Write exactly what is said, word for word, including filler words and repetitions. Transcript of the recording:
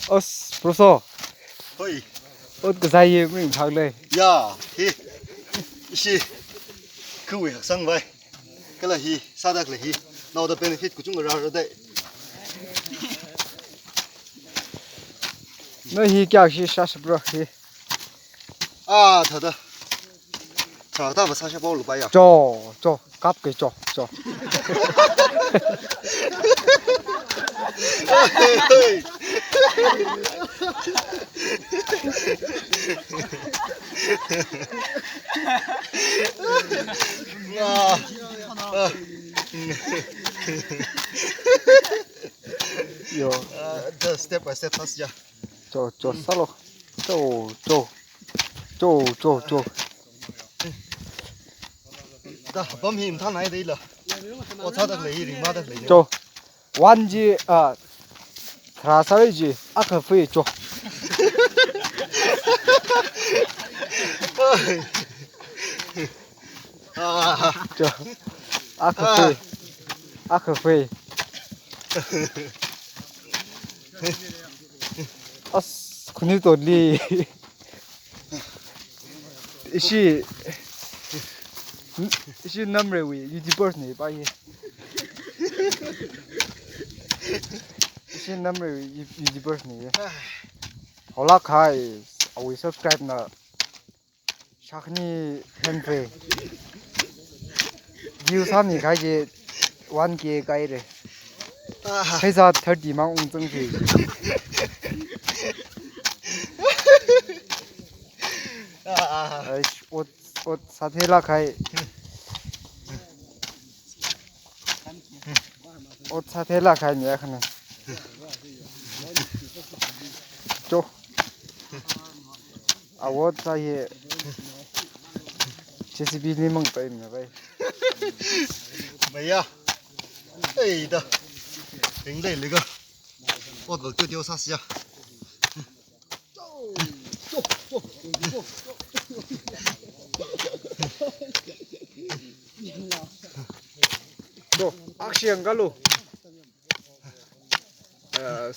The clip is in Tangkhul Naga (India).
Os, Proso. Hoi. Ot kazai ye ming thak lei. Ya, hi. Ishi. Khuiwui haksang vai. Kala hi, sāda khalei hi. Naoda benefit kachungkha rāra dai. Noi hi kayākha sāshapra hi? Ah, thāda. Thāda masāshapra lupa ya. Cho, cho, kap ke cho, cho. Ah, ah. Yo. Ah, the step by step first, ya. Cho, cho, sālu. Cho, cho. Cho, cho, cho. Da, pam hi mathānai dai la. Ot sāda khalei, ringmada khalei. Cho. One ji, ah, tharā sāra ji, akha fui cho. Ah. Cho. Akha fui. Akha fui. As, khuni totli. Ishi, ishi Namreiwui YouTubers ne pa ye. Ishi Namreiwui You-, YouTubers ne ye. Hola khai, awui subscribe na shākhani henphe. View sāmi khai je one K kaire. Ah. Pheisā thirty mang ungzang phe. Ah, ah. Ai, ot, ot sāthei la khai. Ot sāthei la khai ni akhana. Cho. Award sa ye. J C B ni mang pai na pai. Maya. Ei da. Ring lei lei ga. Ot bak tu tio sa sia. Cho, action kalu. Uh,